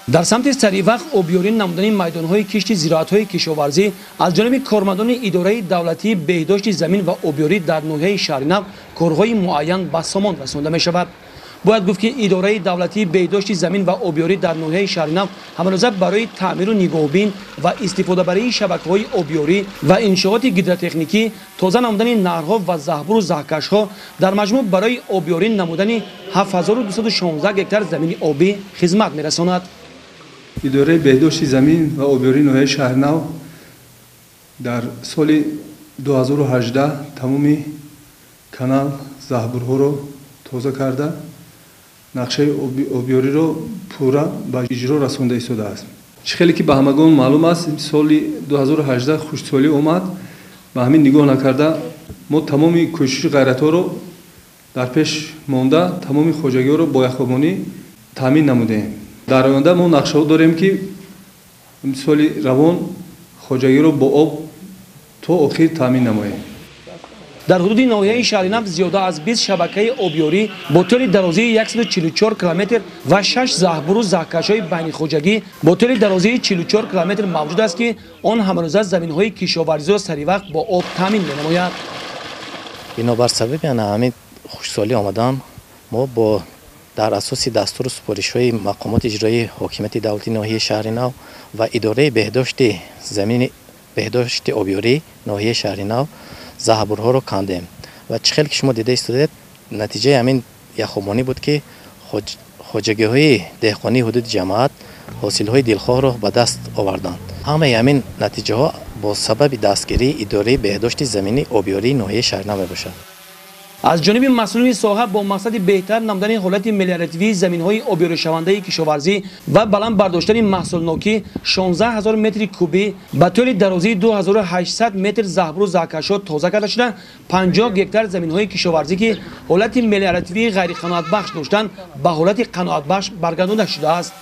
Дар самти саривақт обёрӣ намудани майдонҳои кишти зироатҳои кишоварзӣ аз ҷониби кормандони идораи давлатии беҳдошти замин ва обёрӣ дар ноҳияи Шаҳринав корҳои муайян ба сомон расонда мешавад. Бояд гуфт, ки идораи давлатии беҳдошти замин ва обёрӣ дар ноҳияи Шаҳринав ҳамарӯза барои таъмиру нигоҳубин ва истифодабарии шабакаҳои обёрӣ ва иншооти гидротехникӣ, тоза намудани наҳрҳо ва заҳбуру заҳкашҳо, дар маҷмӯъ барои обёрӣ намудани 7216 гектар замини обӣ хизмат мерасонад. Идораи беҳдошти замин ва обёрии ноҳияи Шаҳринав дар соли 2018 тамоми канал заҳбурҳоро тоза карда, нақшаи обёриро пурра ба иҷро расонда истодааст. Чӣ хеле ки ба ҳамагон маълум аст, соли 2018 хушксолӣ омад. Ба ҳамин нигоҳ накарда, мо тамоми кӯшишу ғайратҳоро дар пеш монда, тамоми хоҷагиҳоро бо яхобонӣ таъмин намудем. Дар оянда мо нақшаҳо дорем, ки соли равон хоҷагиро бо об то охир таъмин намоем. Дар ҳудуди ноҳияи Шаҳринав зиёда аз 20 шабакаи обёрӣ бо тӯли дарозии 144 километр ва 6 заҳбуру заҳкашҳои байнихоҷагӣ бо тӯли дарозии 44 километр мавҷуд аст, ки он ҳамарӯза заминҳои кишоварзиро саривақт бо об таъмин менамояд. Бинобар сабаби ҳамин хушксолӣ омадан, мо бо дар асоси дастуру супоришҳои мақомоти иҷроии ҳокимияти давлатии ноҳияи Шаҳринав ва идораи беҳдошти замини беҳдошти обёрӣ ноҳияи Шаҳринав заҳбурҳоро кандем ва чӣ хеле ки шумо дида истодаед, натиҷаи ҳамин яхобонӣ буд, ки хоҷагиҳои деҳқонии ҳудуди ҷамоат ҳосилҳои дилхоҳро ба даст оварданд. Ҳамаи ҳамин натиҷаҳо бо сабаби дастгирии идораи беҳдошти замини обёрии ноҳияи Шаҳринав мебошад. Аз ҷониби масъулини соҳа бо мақсади беҳтар намудани ҳолати мелиоративии заминҳои обёришавандаи кишоварзӣ ва баланд бардоштани маҳсулнокӣ 16 ҳазор метри кубӣ ба тӯли дарозии 2800 метр заҳбуру заҳкашҳо тоза карда шуда, 50 гектар заминҳои кишоварзӣ, ки ҳолати мелиоративии ғайриқаноатбахш доштанд, ба ҳолати қаноатбахш баргардонда шудааст.